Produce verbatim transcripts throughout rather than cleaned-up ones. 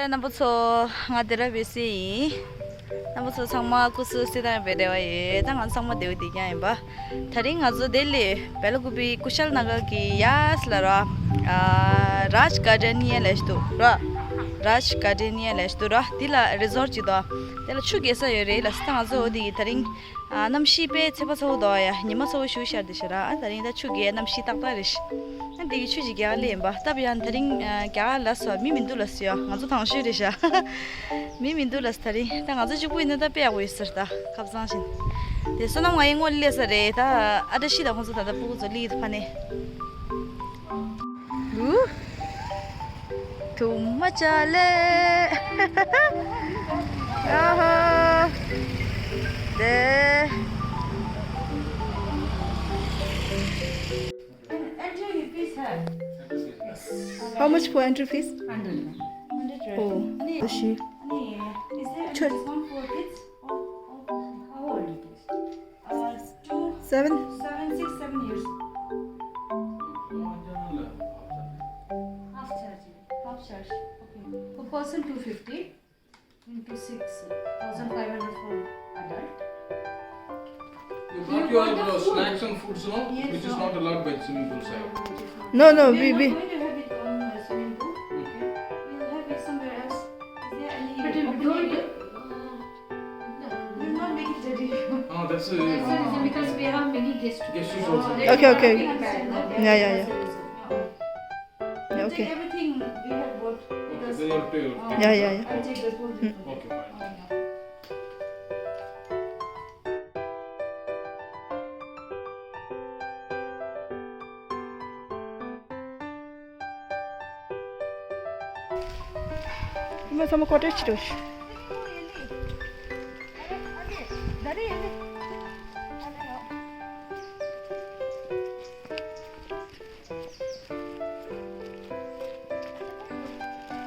རྣམ་པ་ཚོ། ང་དེ་ར་བེ་སི་ཡིན། རྣམ་པ་ཚོ་ཚང་མ་སྐུ་གཟུགས་གསལ་ཐང་ཡོད་པའི་རེ་བ་ཡོད། ད་ང་ཚང་མ་བདེ་པོ་བདེ་རྐྱང་ཡིན་པ། དེ་རིང་ང་ཚོ་ལྡི་ལི་བེ་ལ་ཀུ་པི་ཀུ་ཤལ་ན་གར་གྱི་ཡ་ས་ལ་ར། ཨ། རཱཇ་གར་ཌེན་ཡ་ལས་འདུག་ར། རཱཇ་གར་ཌེན་ཡ་ལས་འདུག་ར། དེ་ལ་རི་ཟོར་ཅིག་འདུག་དེ་ལ་ཆུ་རྒྱས་ས་ཡོད་རེད་ལ། ད་ང་ཚོ་འོ་དེ་གི་དེ་རིང་། ཨ། གནམ་གཤིས་དཔེ་ཚ་པོ་ཚ་པོ་འདུག་ཡ། ཉི་མ་ཚ་པོ་ཞེ་པོ་ཤར་བསྡད་ཤག་ར། ཨ། དེ་རིང་ད་ཆུ་རྒྱས། གནམ་གཤིས་ཏག་ཏག་རེད་ཤག་ཨ། འདི་གི་ཆུ་ཞིག་རྒྱག་ལེ་ཡིན་པ། སྟབས་ཡག་དེ་རིང་། ཨ། རྒྱག་ལ་སོ་མི་མི་འདུག་ལ་སོ་ཡ། ང་ཚོ་དང་ཤོས་རེད་ཤག་མི་མི་འདུག་ལ་སོ། དེ་རིང་ད་ང་ཚོ་གཅིག་པུ་ཡིན་ན་ད་དཔེ་ཡག་པོ་ཡོད་ས་རེད། ད་ཁ་བཟང་བཞིན། དེ་བསོད་ནམས་ང་ཡི་ངོ་ལ་སླེབས་ས་རེད། ད་ཨ་བཀྲ་ཤིས་དང་ཁོང་ཚོ་ད་ལྟ་སྤུ་གུ་ཚོ་སླེབས་ཡོད་ཕ་ནས། ལུ། དུ་མ་ཅ་ལེ། ཨ་ཧ། དེ། Entry fees have? Yes. How much for entry fees? Hundred. Hundred, right? Oh, I see. Is there any discount for kids? How old it is? Uh, two, seven? Seven, six, seven years. Half charge. Half charge. Okay. Per person two fifty into six, thousand five hundred for adult. You brought your, uh, snacks and foods, no? Yes, which is not allowed by the swimming pool side. No, no, we, we. We are not going to have it on the swimming pool. Okay. We'll have it somewhere else. Is there any open area? But we don't, uh, no, we'll not make it ready. Oh, that's a, that's the reason, because we have many guests. Guests also. Okay, okay. Yeah, yeah, yeah. Yeah, okay. Take everything we have bought with us. Then you have to pay. Yeah, yeah, yeah. I'll take the food. Okay, fine. ཨ་མ་ཚང་མ་ཀོ་ཊེཇ་ཅིག་འགྲོ་ཤི།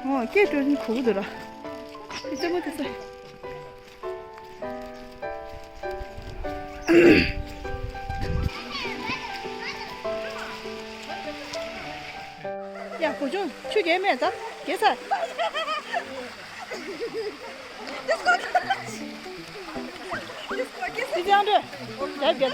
ཨོ། སྐད་སྤྲོད་ནི་གོ་གི་འདུག་ར། ཨི་ཙི་མོ་དེ་ཚོ། ཡ། བུ་ཆུང་། ཆུ་རྒྱས་མེད་ད། རྒྱས་ཚར། དེ་ཅང་འདྲ། རྒྱ་རྒྱ།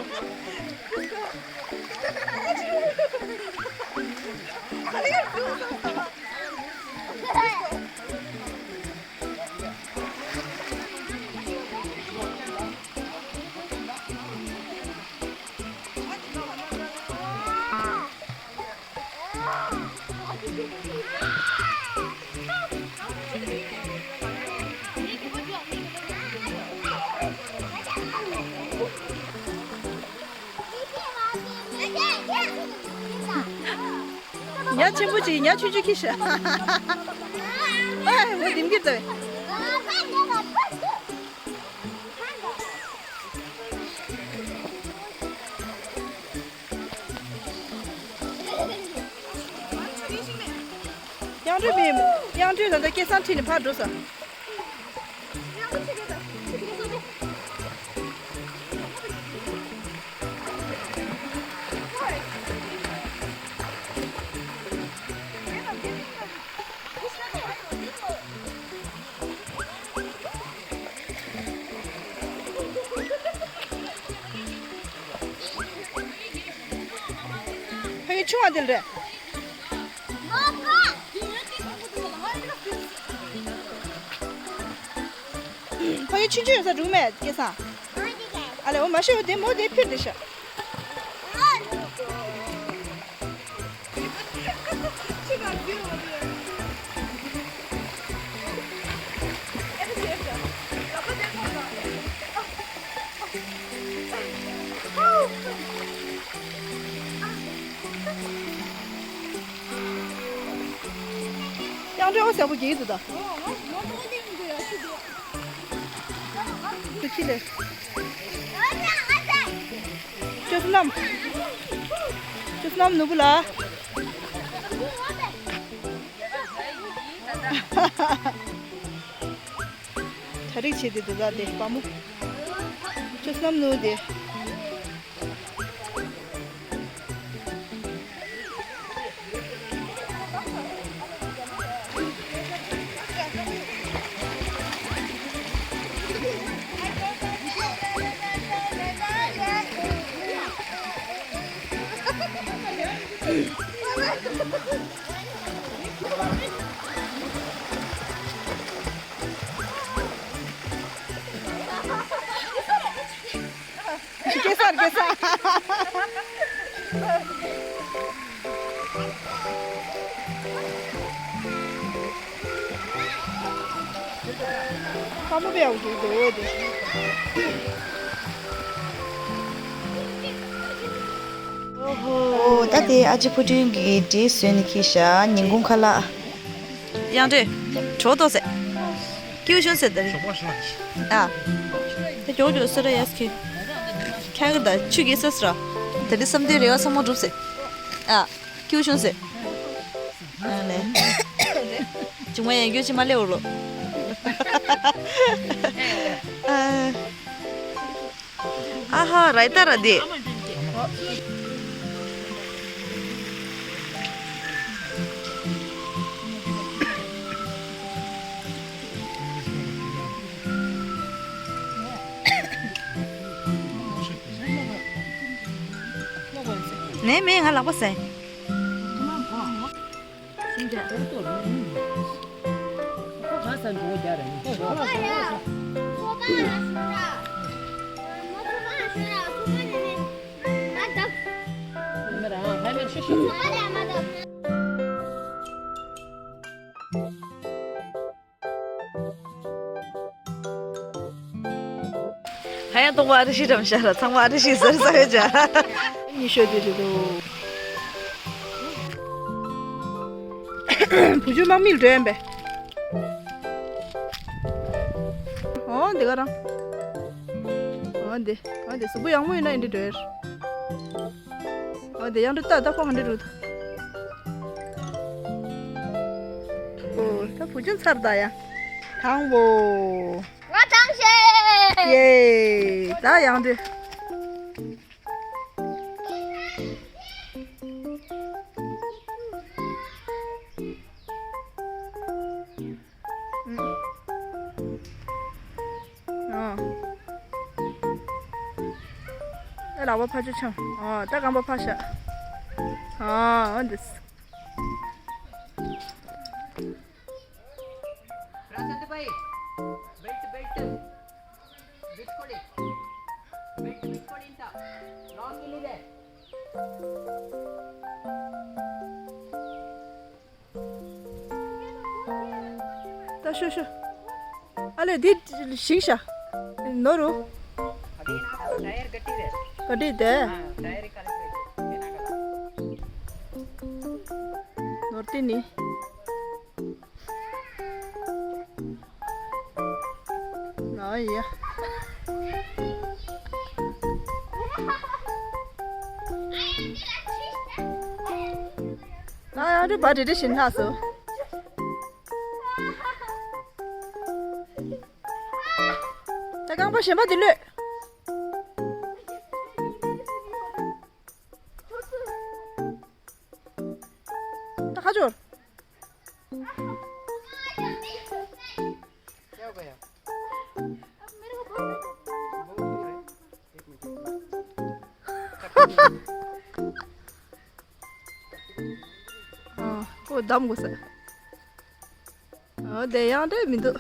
ཉ་ཆེན་པོ་ཅིག་ཉ་ཆུང་ཆུང་ཁྱེར་ཤག་ཨ། འོ་དེམ་ཁྱེར་ཚར། དབྱངས་སྒྲོལ་མི། དབྱངས་སྒྲོལ་ད་ལྟ་སྐལ་བཟང་ཁྲིད་ནས་ཕར་འགྲོ་སོང་། ཕ་གི་ཆུང་བ་དེ་རེད། ཕ་གི་ཆུང་ཆུང་ཡོད་ས་འགྲོ་གི་མེད་སྐལ་བཟང་། ཨ་ལེ། འོ་མ་ཤོད། དེ་མོ་དེ་ཕིར་དེ་ཤ། དབྱངས་སྒྲོལ་ཨོ་ཟེར་པོ་གྱིས་འདུག་ད། ཁྱི་ལས། ཅོ་སུ་ནམ། ཅོ་སུ་ནམ་ནུ་བུ་ལ། གྲ་སྒྲིག་བྱེད་དེ་འདུག་ད་དེ་དཔའ་མོ། ཅོ་སུ་ནམ་ནུ་བུ་དེ། སྐྱེ་སར་སྐྱེ་སར། ཁ་མོ་པའི་ཡག་འདུག་འདུག་འོ་དེ། ཨོ་ད་དེ་ཨ་ཅེ་བུ་ཕྲུག་གི་འདྲེ་བཟོས་ནས་ཁྱེར་ཤག་ཉིན་གུང་ཁ་ལག་དབྱངས་སྒྲོན། གྲོགས་ཏོ་ཟེར། ཀེའུ་ཤུན་ཟེར་ད་རེས། ཨ། ད་མགྱོགས་མགྱོགས་སོ་ར་ཡས་ཁྱོད། ཁྱང་གི་ད་ཆུ་གི་སོ་སོ་ར། ད་རེས་བསམ་དོན་རེ་བ་ཚང་མ་འགྲུབ་ཟེར། ཨ། ཀེའུ་ཤུན་ཟེར། ཨ་ནས། ཅུང་མ་ཡང་རྒྱུ་ཅི་མ་ལེ་འོ་ལོ། ཨ། ཨ་ཧ་རའི་ཏ་ར་དེ། ནས་མེད་ང་ལག་པ་ཟས། ཧ་ཡང་གཏོང་བ་ཨ་རི་ཤི་འགྲམ་ཤ་ར་ཚང་མ་ཨ་རི་ཤི་ཟེར་ས་ཡོད་ཅག་ཉི་ཤོད་དེ་རེད་འདུག་བུ་ཆུ་དམག་མིར་འགྲོ་ཡན་པས། འོ་འདི་ག་རང་། འོ་འདི་འོ་འདི་གཟུགས་པོ་ཡག་མོ་ཡིན་ན་ཡིན་འདི་འགྲོ་ཡར། འོ་འདི་ཡང་འགྲོ་ལྟ་ལྟ་ཁོ་ག་འདྲ་འགྲོ་ད། འོ་ད་བུ་ཆུ་ཚར་ད་ཡ། དང་བོ། ང་དང་ཤེས། ཡེ། ད་ཡང་འདྲི། ཨ། ཨེ་ལག་པ་ཕར་ཅིག་འཆང་། ཨ་ད་རྐང་པ་ཕར་བཞག་ཨ་འདི། ཕྲ་སན་ཏི་ཕའི། བེལ་ཊི་བེལ་ཊི། བེལ་ཊི་ཁོ་ལེ། བེལ་ཊི་བེལ་ཊི་ཁོ་ལེ་ཨིན་ཏ། ལོང་གི་ལི་རེ། ད་ཤོ་ཤོ། ཨ་ལེ་འདི་ཞིག་ཤ། ནོ་རུ། ཨ་དེ་ན་ཊ་ཡར་ག་ཏི་རེ། ག་ཏི་དེ། ཨ་ཊ་ཡར་ག་ལེ་རེ། དེ་ན་ག་ལ། ནོར་ཏི་ནི། ཨ་ཡ། ཨ་ཡ་འདི་བ་འདྲེ་འདྲེ་བཞིན་ལྷག་སོ། ད་རྐང་པ་གཞན་པ་འདི་ལོས། ད་ཁ་སྦྱོར། ཨ་ཁོ་བསྡམ་དགོས་ས། ཨོ་དེ་ཡང་འདྲེ་མི་འདུག་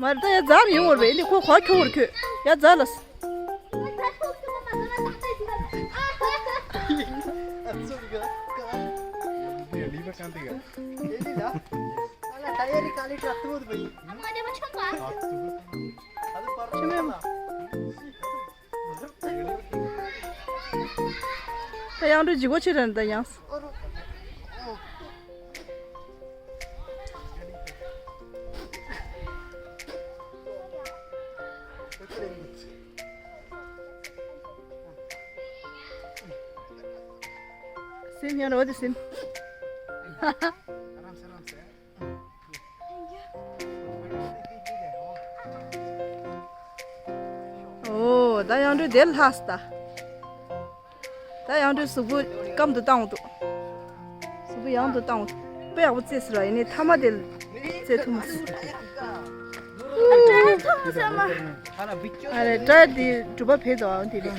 མར་ད་ཡ་ཛར་ཡོང་བར་བས་ནི་ཁོ་ཁོ་ཁྱོ་བར་ཁྱོད་ཡ་ཛར་ལ། ད་ཡང་འགྲོ་ཇི་གོ་ཆེ་རན་ད་ཡང་། སེམས་ཡང་རོ་དེ་སེམས། ཨོ་ད་ཡང་འགྲོ་དེ་ལྷག་སྟ། ད་ཡང་འདྲའི་གཟུགས་པོ་སྐམ་དུ་བཏང་འདུག་གཟུགས་པོ་ཡང་དུ་བཏང་འདུག་དཔེ་ཡག་པོ་རྩེས་སོང་ར། ཡིན་ནའི་མཐའ་མ་དེ་རྩེ་ཐུབ་མ་སོང་། अरे टायर दी ड्रुबा फेंक दो, दीदी।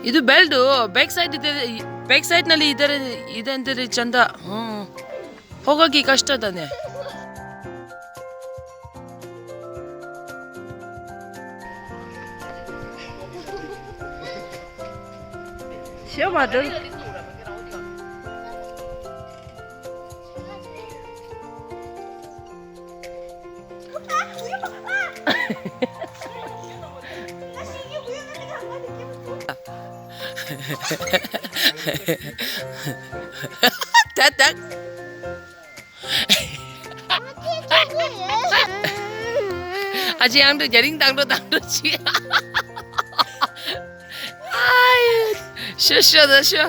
ये तो बेल्ट हो, back side इधर, back side नाली इधर, इधर, इधर चंदा। हाँ। होगा कि कष्ट था ने। शेवा डर। ད་ད། ཨ་ཅེ་ཡང་འགྲོ་རྒྱ་རིང་དང་འགྲོ་དང་འགྲོ་ཅི། ཨའི། ཤོ་ཤོ་ད་ཤོ།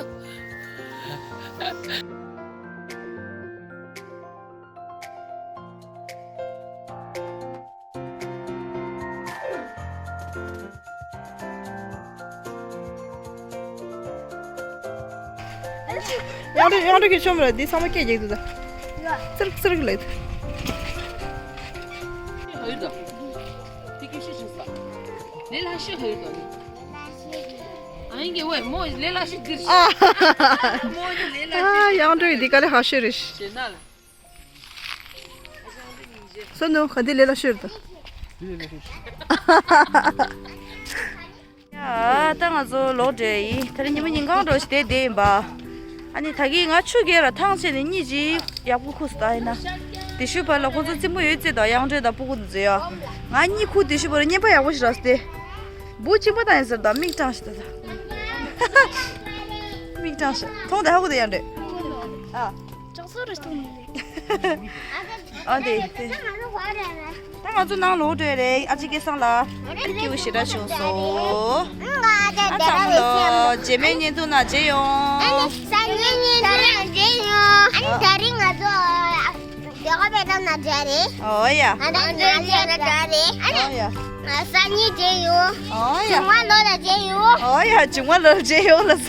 ཡང་འདྲི་ཡང་འདྲི་གི་ཤོམ་ར་འདི་ཚང་མ་སྐད་རྒྱག་འདུག་ད། ཙིར་ཙིར་ལེད། ལེ་ལ་ཤི་ཧེ་དོ། ཨ་ཡིན་གི་ཝེ་མོ་ལེ་ལ་ཤི་དིར་ཤི། མོ་ལེ་ལ་ཤི། ཡང་འདྲི་འདི་ག་ལེ་ཧ་ཤི་རེ་ཤི། ཞེ་ན་ལ། སོ་ནུ་ག་འདི་ལས་ལ་ཤོར་དུ། ཡ་ད་ང་ཚོ་ལོག་འགྲོ་ཡིན། ད་རེས་ཉི་མ་ཉིན་གང་འགྲོ་ཞིག་བསྡད་བསྡད་ཡིན་པ། ཨ་ནི་ད་གིན་ང་ཆུ་རྐྱལ་ར་ཐང་ཆད་ནས་གཉིད་ཅིག་ཡག་པོ་ཁུག་སོང་། ད་ཡིན་ན་དེ་ཤུ་བར་ལ་ཁོ་ཚོ་རྩེད་མོ་ཡོད་རྩེད་དང་། གཡང་སྒྲོལ་དང་སྤུ་གུ་འཛུལ་ཡ། ང་གཉིད་ཁུག་དེ་ཤུ་བར་རྙེད་པ་ཡག་པོ་ཞིག་རག་སོང་སྟེ། འབུ་གཅིན་པ་བཏང་ཡིན་ཟེར་དང་། མིག་སྐྲངས་ཤིག་ད་ད། མིག་སྐྲངས་ཤིག་མཐོང་དེ་ཧ་གོ་དེ་གཡང་སྒྲོལ། ཨ། ཅོག་ཙེ་རུ་སྟོང་ནི་རེད། ཨ་དེ་དེ། ད་ང་ཚོ་ནང་ལོག་འགྲོ་ཡ་རེད། ཨ་ཅེ་སྐལ་བཟང་ལགས། སྐྱིད་པོ་ཞེ་དྲག་བྱུང་སོང་། ཨ་ཚང་མ་ལོ་རྗེས་མའི་བརྙན་ཐུང་ནང་མཇལ་ཡོང་། ཨ་ནི་སང་ཉིན་བརྙན་ཐུང་ནང་མཇལ་ཡོང་། ཨ་ནི་ད་རིང་ང་ཚོ་ལས་ཀ་བྱེད་སྟངས་ནང་མཇལ་རེད། ཨོ་ཡ། ང་ཚོ་ཉལ་ཡ་ནང་མཇལ་རེད། ཨ་ནི་ཨོ་ཡ། སང་ཉིན་མཇལ་ཡོང་། ཨོ་ཡ། བྱུང་བ་ལོ་ལ་མཇལ་ཡོང་། ཨོ་ཡ། བྱུང་བ་ལོ་ལ་མཇལ་ཡོང་ལ་ས།